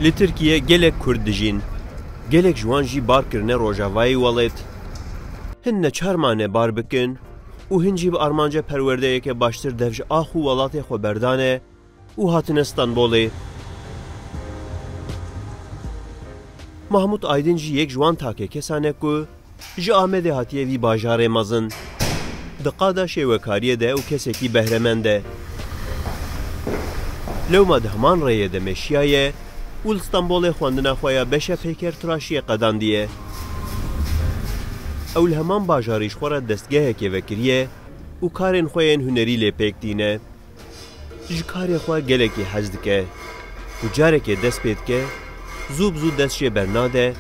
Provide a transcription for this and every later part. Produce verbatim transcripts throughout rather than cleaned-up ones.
Li Tirkiye gelek Kurd dijîn. Gelek ji wan jî bar kirine rojavayê welêt. Hin neçar mane bar bikin û hin jî bi armanca perwerdeyeke baştir dev ji ax û welatê xwe berdane û hatine Stenbolê. Mahmûd Aydin jî yek ji wan take kesan e ku ji Amedê hatiye vî bajarê mezin. Di qada şêwekariyê de û kesekî behremend e. Lewma di heman rêyê de meşiyaye û li Stenbolê xwendina xwe ya beşa peykertiraşiyê qedandiye. Ew li heman bajarî ji xwe re destgehekê vekiriye û karên xwe yên hunerî lê pêk tîne. Ji karê xwe gelekî hez dike û carekê dest pê dike, zû bi zû dest jê bernade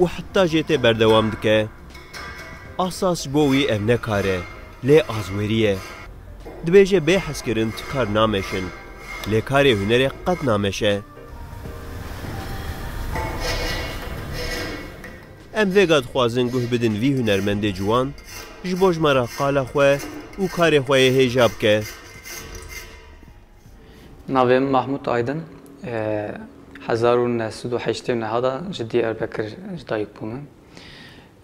û heta jê tê berdewam dike. Asas ji bo wî ev ne kar e, lê azwêrî ye. Dibêje bê hezkirin ti kar nameşin, lê karê hunerê qet nameşe. Em vêga dixwazin guh bidin vî hunermendê ciwan, ji bo ji me re qala xwe û karê xwe yê hêja bike. Navê min Mahmûd Aydin, e, hezar û neh sed û heştê û neh de ji Diyarbekir ji dayik bûme.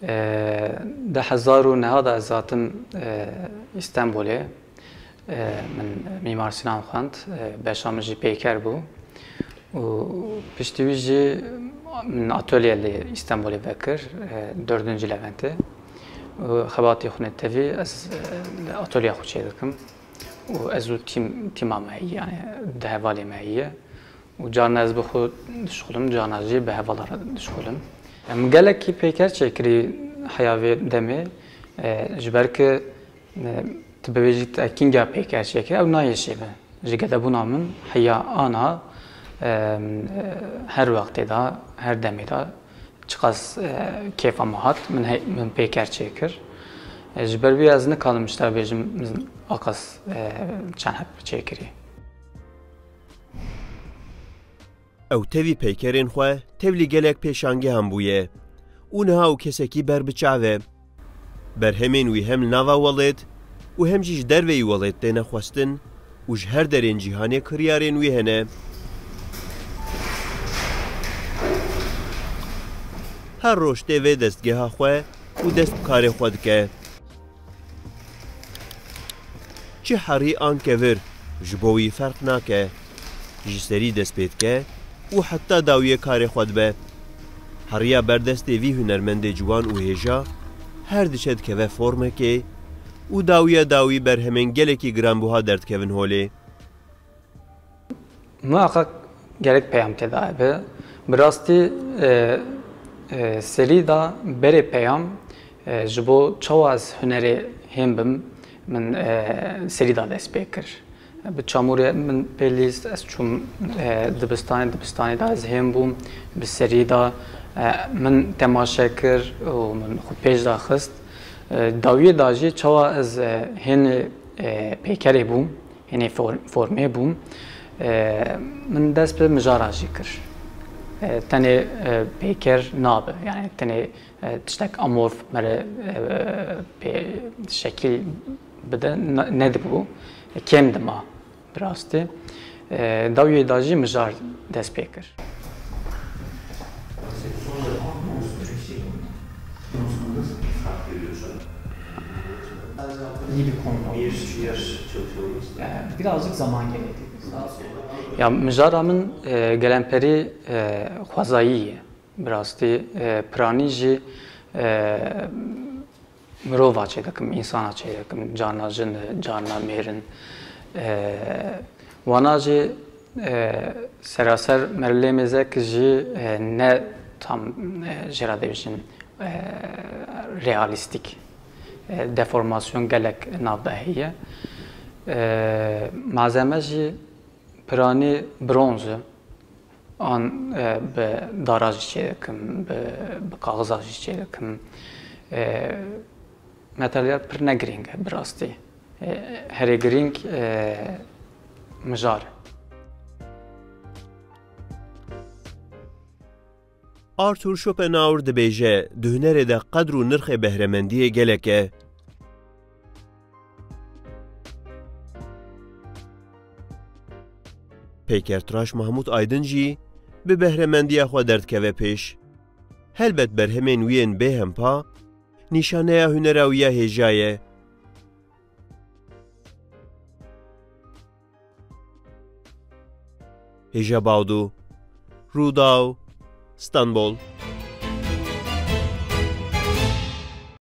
E, di hezar û neh de ez hatim, e, Îstenbolê. E, min Mîmar Sinan xwend, e, beşa min jî peyker bû. Û piştî wî jî min atölye li Îstenbolê vekir, e, dördüncü Leventê. Û xebatê xwe tevî ez, e, li atölyeya xwe çêdikim. Û ez û tîm, tîma me heye, yani di hevalê me heye. Û carna ez bi xwe dişixulim, carna jî bi hevala re dişixulim. Em gelekî peyker çêkirî heya vê demê, e, ji ber ku, e, tu bibêjî te kînga peyker çêkir, ew nayê şêve. Ji gedebûna min heya ana, e, min, e, her wextê de, her demê de çiqas, e, kêfa min hat, min hey-, min peyker çêkir. E, ji ber vê ez nikarim ji te bêjim min aqas, e, çend heb çêkirî. Ew tevî peykerên xwe tevlî gelek pêşangehan bûye û niha ew kesekî ber bi çav e. Berhemên wî hem li nava welêt û hem jî ji derveyî welêt têne xwestin û ji her derên cîhanê kiryarên wî hene. Her roj tê vê destgeha xwe û dest bi karê xwe dike. Çi herî an kevir, ji bo wî ferq nake. Ji serî dest pê dike û heta dawiyê karê xwe dibe. Heriya ber destê vî hunermendê ciwan û hêja, her diçe dikeve formekê û dawiya dawî berhemên gelekî giranbuha derdikevin holê. Muhakkak gerek peyam tê de hebe. Bi rastî, e, e, serî de berê peyam, e, ji bo çawa ez hunerê hên bim, min, e, serî de dest pê kir. Bi çamûrê min pê lîst, ez çûm, e, dibistanê, dibistanê de ez hên bûm, bi serî de, e, min temaşe kir û min xwe pêş de xist. E, dawiyê de jî çawa ez, e, hênê, e, peykerê bûm, hênê for-, formê bûm, e, min dest bi mijara jî kir. E, tenê, e, peyker nabe, yani tenê, e, tiştek amorf mere, e, pê şekil bide ne-, nedibû, e, kêm dima bi rastî. E, dawiyê de jî mijar dest pê kir. İyi bir konu. Bir yer çalışıyoruz. Yani birazcık zaman gerekli. Ya, mijara min, e, gelemperî, e, xwezayî ye. Bi rastî, e, piranî jî, e, mirova çêdikim, însana çêdikim, carna jin e, carna mêr in. E, wana jî, e, seraser merlê mêzek jî, e, ne tam, e, jê re dibêjin, e, realîstîk. E, deformasyon gelek nav de heye. E, malzeme jî piranî bronz e. An, e, bi dara jî çêdikim, bi, bi kaxiza jî çêdikim. E, materyal pir ne girîng e, bi rastî. E, herê girîng, e, mijar e. Arthur Schopenhauer dibêje, di hunerê de qedr û nirxê behremendiyê gelek e. Peykertiraş Mahmûd Aydin jî bi behremendiya xwe derdikeve pêş. Helbet berhemên wî yên bêhempa nîşaneya hunera wî ya hêja ye. Hêja Bawdû, Rûdaw, Stenbol.